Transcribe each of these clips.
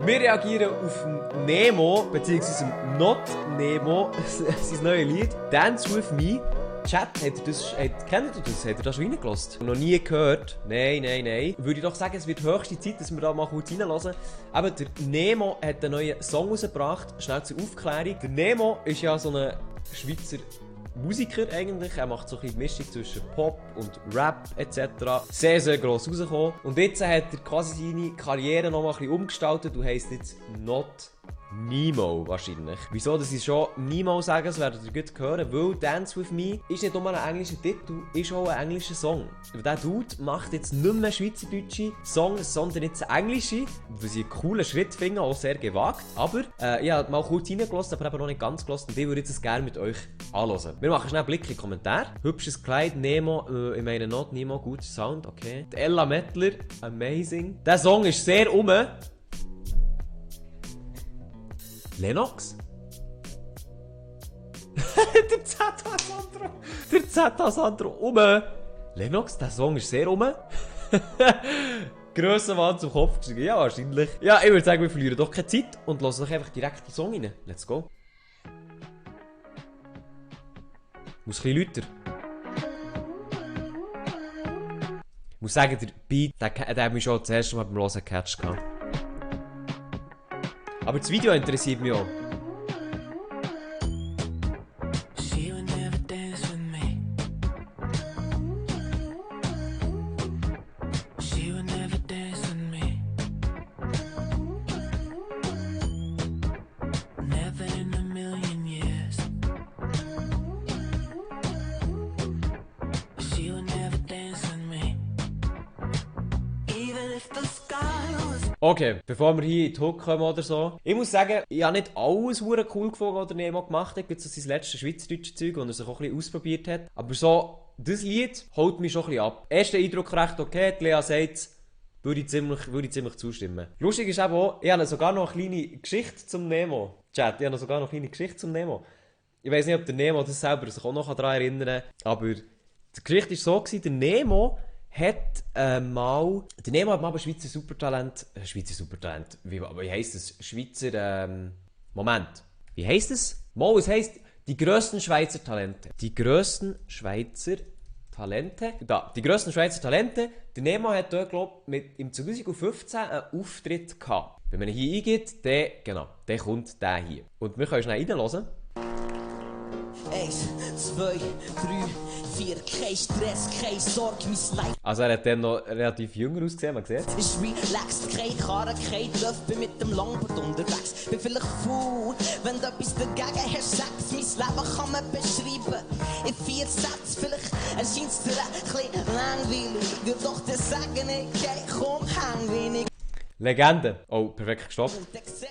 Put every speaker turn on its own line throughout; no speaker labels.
Wir reagieren auf Nemo, beziehungsweise Not Nemo, sein neues Lied, Dance With Me. Chat, kennt ihr das? Habt ihr das schon reingelassen? Noch nie gehört? Nein. Würde ich doch sagen, es wird höchste Zeit, dass wir da mal kurz reinhören. Aber der Nemo hat einen neuen Song rausgebracht, schnell zur Aufklärung. Der Nemo ist ja so ein Schweizer Musiker eigentlich. Er macht so ein bisschen die Mischung zwischen Pop und Rap etc. Sehr, sehr gross rausgekommen. Und jetzt hat er quasi seine Karriere noch mal ein bisschen umgestaltet und heisst jetzt Not Nemo wahrscheinlich. Wieso, dass ich schon Nemo sagen, das werdet ihr gut hören, weil Dance With Me ist nicht nur ein englischer Titel, ist auch ein englischer Song. Der Dude macht jetzt nicht mehr schweizerdeutsche Songs, sondern jetzt englische, was ich einen coolen Schritt finde, auch sehr gewagt. Aber ich habe mal kurz reingelassen, aber eben noch nicht ganz gelassen und ich würde jetzt gerne mit euch anhören. Wir machen schnell einen Blick in die Kommentare. Hübsches Kleid, Nemo, ich meine Not Nemo, guter Sound, okay. Die Ella Mettler, amazing. Der Song ist sehr Lennox? Der Z Sandro Lennox, der Song ist sehr Grössenwahn zum Kopf gestiegen. Ja, wahrscheinlich. Ja, ich würde sagen, wir verlieren doch keine Zeit und lassen doch einfach direkt den Song rein. Let's go. Muss ein bisschen lauter. Ich muss sagen, der Beat, der hat mich schon das erste Mal beim Hören gecatcht. Aber das Video interessiert mich auch. Okay, bevor wir hier in die Hook kommen oder so. Ich muss sagen, ich habe nicht alles cool gefunden, was der Nemo gemacht hat. Jetzt so sein letztes schweizerdeutsches Zeug, das er sich auch ein bisschen ausprobiert hat. Aber so, das Lied holt mich schon ein bisschen ab. Erster Eindruck recht okay, die Lea sagt es, würde ich ziemlich zustimmen. Lustig ist eben auch, ich habe sogar noch eine kleine Geschichte zum Nemo. Chat, ich habe sogar noch eine kleine Geschichte zum Nemo. Ich weiß nicht, ob der Nemo das selber sich auch noch daran erinnern kann, aber die Geschichte war so, der Nemo hat mal ein Schweizer Supertalent, wie heisst das? Schweizer, Moment. Wie heisst es? Mal, es heisst die grössten Schweizer Talente. Die grössten Schweizer Talente. Der Nemo hat dort, glaube ich, im 2015 einen Auftritt gehabt. Wenn man hier eingeht, dann kommt der hier. Und wir können schnell reinhören.
1, 2, 3, 4, kein Stress, keine Sorge, mein Life.
Also er hat dann noch relativ jünger ausgesehen, man sieht.
Ist relaxed, keine Karre, kein Löff, bin mit dem Longboard unterwegs. Bin vielleicht faul, wenn du etwas dagegen hast, sag's. Mein Leben kann man beschreiben in 4 Sätzen. Vielleicht erscheinst dir ein bisschen langweilig, würde doch dir sagen, okay, komm, häng wenig.
Legende. Oh, perfekt gestoppt.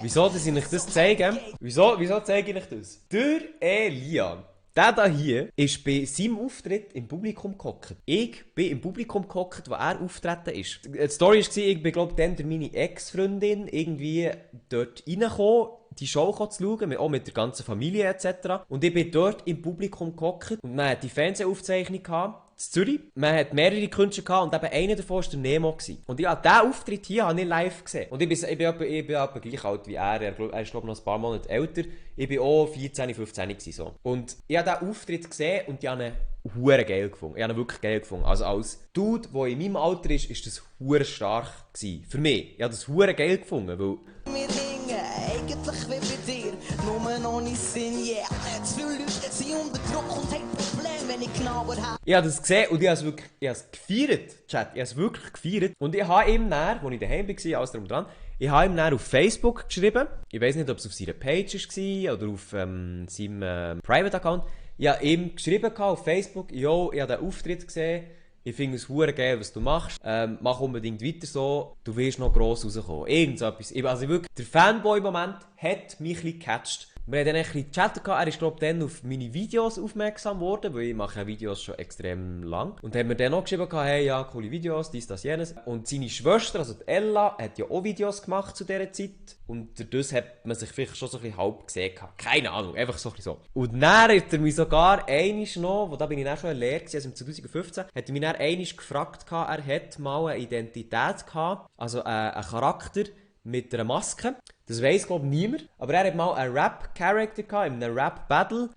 Wieso, dass ich euch das zeige? Wieso zeige ich euch das? Der Elian. Der hier ist bei seinem Auftritt im Publikum gehockt. Ich bin im Publikum gehockt, wo er auftreten ist. Die Story war, ich bin, glaube ich, dann durch meine Ex-Freundin irgendwie dort reingekommen, die Show zu schauen, auch mit der ganzen Familie etc. Und ich bin dort im Publikum gehockt und man hatte die Fernsehaufzeichnung gehabt. In Zürich. Man hat mehrere Künstler gehabt und eben einer davon war der Nemo. Und ja, diesen Auftritt hier habe ich live gesehen. Und ich bin etwa gleich alt wie er. Er ist, glaube ich, noch ein paar Monate älter. Ich war auch 14, 15 so. Und ich habe diesen Auftritt gesehen und ich habe ihn hure geil gefunden. Ich habe ihn wirklich geil gefunden. Also als Dude, der in meinem Alter ist das hure stark gewesen. Für mich. Ich habe das hure geil gefunden, weil...
Wir hingen eigentlich wie bei dir, nur noch nicht Sinn, yeah. Zu viele Leute sind unter Druck und haben Probleme, wenn ich genauer habe.
Ich habe das gesehen und ich habe es gefeiert, Chat. Ich habe es wirklich gefeiert. Und ich habe ihm dann, als ich daheim war, alles drum dran, ich habe ihm dann auf Facebook geschrieben. Ich weiß nicht, ob es auf seiner Page war oder auf seinem Private Account. Ich habe ihm geschrieben auf Facebook, yo, ich habe den Auftritt gesehen. Ich finde es hure geil, was du machst. Mach unbedingt weiter so. Du wirst noch gross rauskommen. Irgend so etwas. Also wirklich, der Fanboy-Moment hat mich ein bisschen gecatcht. Wir haben dann ein bisschen gechattet. Er ist, glaube ich, dann auf meine Videos aufmerksam geworden, weil ich mache ja Videos schon extrem lang. Und dann haben wir dann auch geschrieben, hey, ja, coole Videos, dies, das, jenes. Und seine Schwester, also die Ella, hat ja auch Videos gemacht zu dieser Zeit. Und dadurch hat man sich vielleicht schon so ein bisschen halb gesehen. Keine Ahnung, einfach so ein bisschen so. Und dann hat er mich sogar einiges noch, wo da bin ich dann schon in Lehre, also im 2015, hat er mich dann einiges gefragt, er hat mal eine Identität gehabt, also einen Charakter, mit einer Maske. Das weiss, glaube ich, niemand. Aber er hat mal einen Rap-Character in einem Rap-Battle.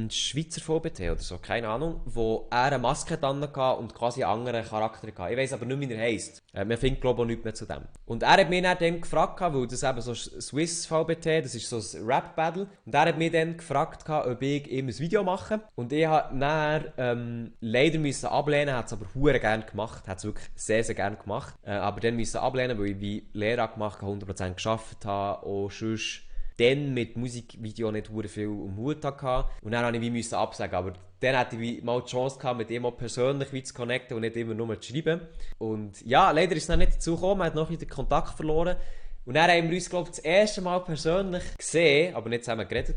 Schweizer VBT oder so, keine Ahnung. Wo er eine Maske dran hatte und quasi einen anderen Charakter hatte. Ich weiss aber nicht, wie er heisst. Man findet, glaube ich, auch nichts mehr zu dem. Und er hat mich dann gefragt, weil das eben so Swiss VBT, das ist so ein Rap-Battle. Und er hat mich dann gefragt, ob ich ihm ein Video mache. Und ich habe dann leider müssen ablehnen, hat es aber verdammt gerne gemacht. Hat es wirklich sehr, sehr gerne gemacht. Aber dann müssen ablehnen, weil ich wie Lehrer gemacht habe, 100% gearbeitet habe. Auch sonst dann mit Musikvideo nicht sehr viel am Hut hatte. Und dann musste ich wie absagen. Aber dann hatte ich wie mal die Chance gehabt, mit ihm auch persönlich wie zu connecten und nicht immer nur zu schreiben. Und ja, leider ist es dann nicht dazu gekommen. Man hat noch wieder den Kontakt verloren. Und dann haben wir uns, glaube ich, das erste Mal persönlich gesehen, aber nicht zusammen geredet,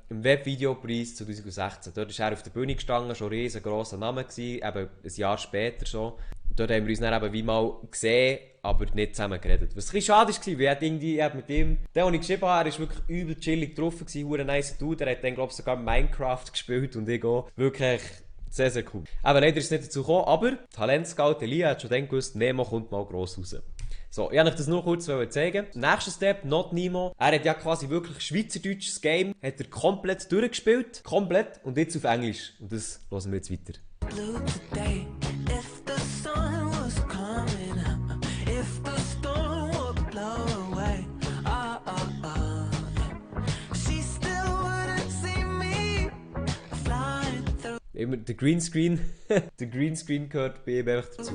im Webvideopreis 2016. Dort ist er auf der Bühne gestanden, schon ein riesengroßer Name gewesen, eben ein Jahr später schon. Dort haben wir uns dann eben wie mal gesehen, aber nicht zusammen geredet. Was ein bisschen schade war, weil ich mit ihm, der, den ich geschrieben habe, er war wirklich übel chillig drauf, ein nice Dude. Er hat dann, glaube ich, sogar Minecraft gespielt und ich auch. Wirklich sehr, sehr cool. Aber leider ist es nicht dazu gekommen, aber Talentscout Elia hat schon dann gewusst, Nemo kommt mal gross raus. So, ich wollte euch das nur kurz zeigen. Nächster Step, Not Nemo. Er hat ja quasi wirklich schweizerdeutsches Game, hat er komplett durchgespielt. Komplett. Und jetzt auf Englisch. Und das hören wir jetzt weiter. Immer der Greenscreen. Der Greenscreen gehört bei ihm einfach dazu.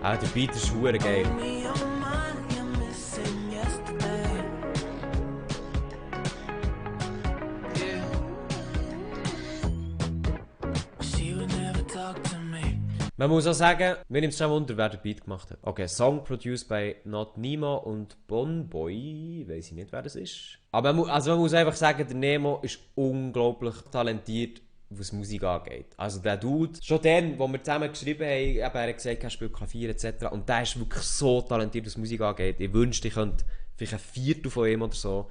Ah, der Beat ist verdammt geil. Man muss auch sagen, mir nimmt es schon Wunder, wer den Beat gemacht hat. Okay, Song produced by Not Nemo und Bonboy. Weiß ich nicht, wer das ist. Aber man muss einfach sagen, der Nemo ist unglaublich talentiert, was Musik angeht. Also der Dude, schon den, wo wir zusammen geschrieben haben, eben, er hat gesagt, er spielt Klavier etc. Und der ist wirklich so talentiert, was Musik angeht. Ich wünschte, ich könnte vielleicht ein Viertel von ihm oder so.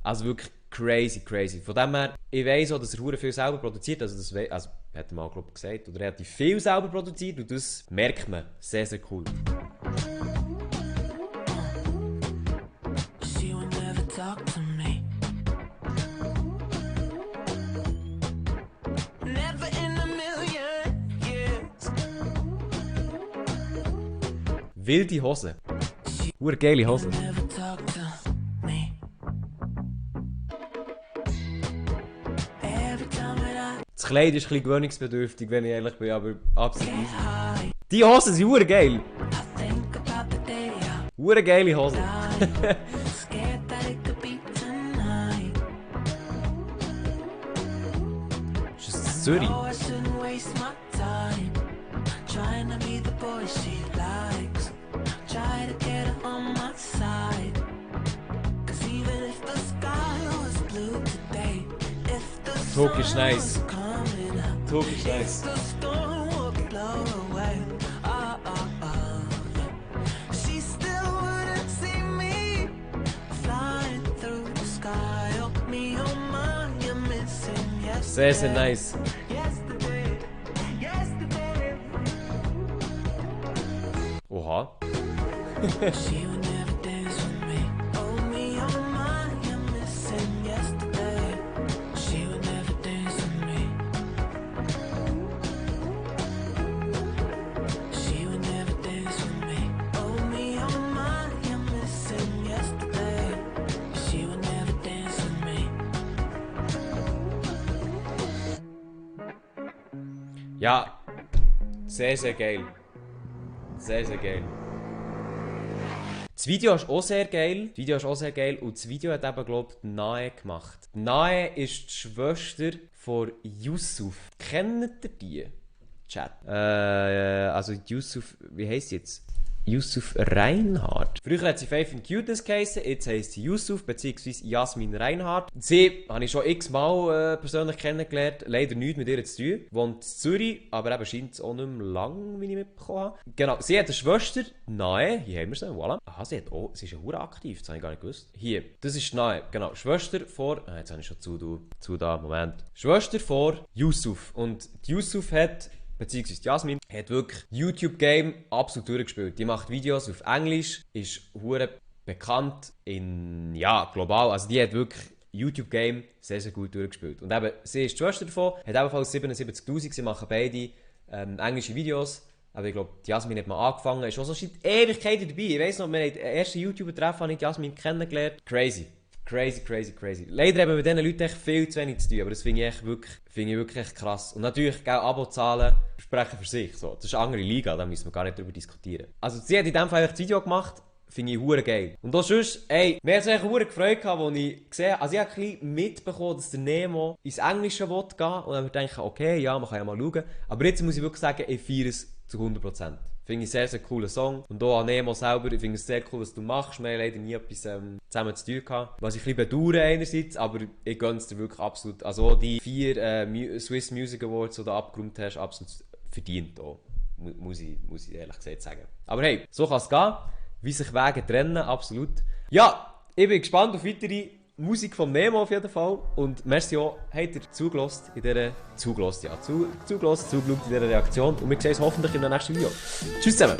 Also wirklich crazy, crazy. Von dem her, ich weiss auch, dass er verdammt viel selber produziert. Also hat er mal, glaube ich, gesagt. Oder relativ viel selber produziert. Und das merkt man. Sehr, sehr cool. Wilde Hose. Geile Hose. Das Kleid ist ein bisschen gewöhnungsbedürftig, wenn ich ehrlich bin, aber absolut easy. Die Hosen sind verdammt geil. Verdammt geile Hosen. Ist das Zürich? Talk ist nice. Talk ist nice. Sehr, sehr nice. Oha. Ja, sehr, sehr geil. Sehr, sehr geil. Das Video ist auch sehr geil. Und das Video hat eben, glaube ich, Nae gemacht. Nae ist die Schwester von Yusuf. Kennt ihr die? Chat. Also Yusuf, wie heisst sie jetzt? Yusuf Reinhardt. Früher hat sie Faith in Cuteness geheißen, jetzt heisst sie Yusuf bzw. Jasmin Reinhardt. Sie habe ich schon x-mal persönlich kennengelernt, leider nichts mit ihr zu tun. Wohnt in Zürich, aber eben scheint es auch nicht mehr lang, wie ich mitbekommen habe. Genau, sie hat eine Schwester, Nae, hier haben wir sie, voilà. Aha, sie ist ja hure aktiv, das habe ich gar nicht gewusst. Hier, das ist Nae, genau, Schwester vor, jetzt habe ich schon zu da, Moment. Schwester vor Yusuf. Und Yusuf hat, beziehungsweise Jasmin, hat wirklich YouTube-Game absolut durchgespielt. Die macht Videos auf Englisch, ist hure bekannt in, ja, global. Also die hat wirklich YouTube-Game sehr, sehr gut durchgespielt. Und eben, sie ist die Schwester davon, hat ebenfalls 77'000, sie machen beide englische Videos. Aber ich glaube, Jasmin hat mal angefangen, ist auch so seit Ewigkeiten dabei. Ich weiss noch, wir haben den ersten YouTuber-Treffen, habe ich Jasmin kennengelernt. Crazy. Crazy. Leider haben wir mit diesen Leuten echt viel zu wenig zu tun, aber das finde ich wirklich echt krass. Und natürlich, Abozahlen sprechen für sich. So. Das ist eine andere Liga, da müssen wir gar nicht drüber diskutieren. Also sie hat in dem Fall das Video gemacht, finde ich hure geil. Und auch sonst, mir hat es echt hure gefreut, als ich gesehen habe, also ich habe ein bisschen mitbekommen, dass der Nemo ins Englische gehen will. Und dann habe ich gedacht, okay, ja, man kann ja mal schauen. Aber jetzt muss ich wirklich sagen, ich feiere es zu 100%. Finde ich sehr, sehr cooler Song. Und auch an Nemo selber, ich finde es sehr cool, was du machst. Wir haben leider nie etwas zusammen zu tun gehabt. Was ich ein bisschen bedauere einerseits, aber ich gönne es dir wirklich absolut. Also auch die 4 Swiss Music Awards, die du abgeräumt hast, absolut verdient auch. Muss ich ehrlich gesagt sagen. Aber hey, so kann es gehen. Wie sich Wege trennen, absolut. Ja, ich bin gespannt auf weitere Musik vom Nemo auf jeden Fall. Und merci auch, habt ihr zugelost in dieser... zugeschaut in dieser Reaktion. Und wir sehen uns hoffentlich in der nächsten Video. Tschüss zusammen!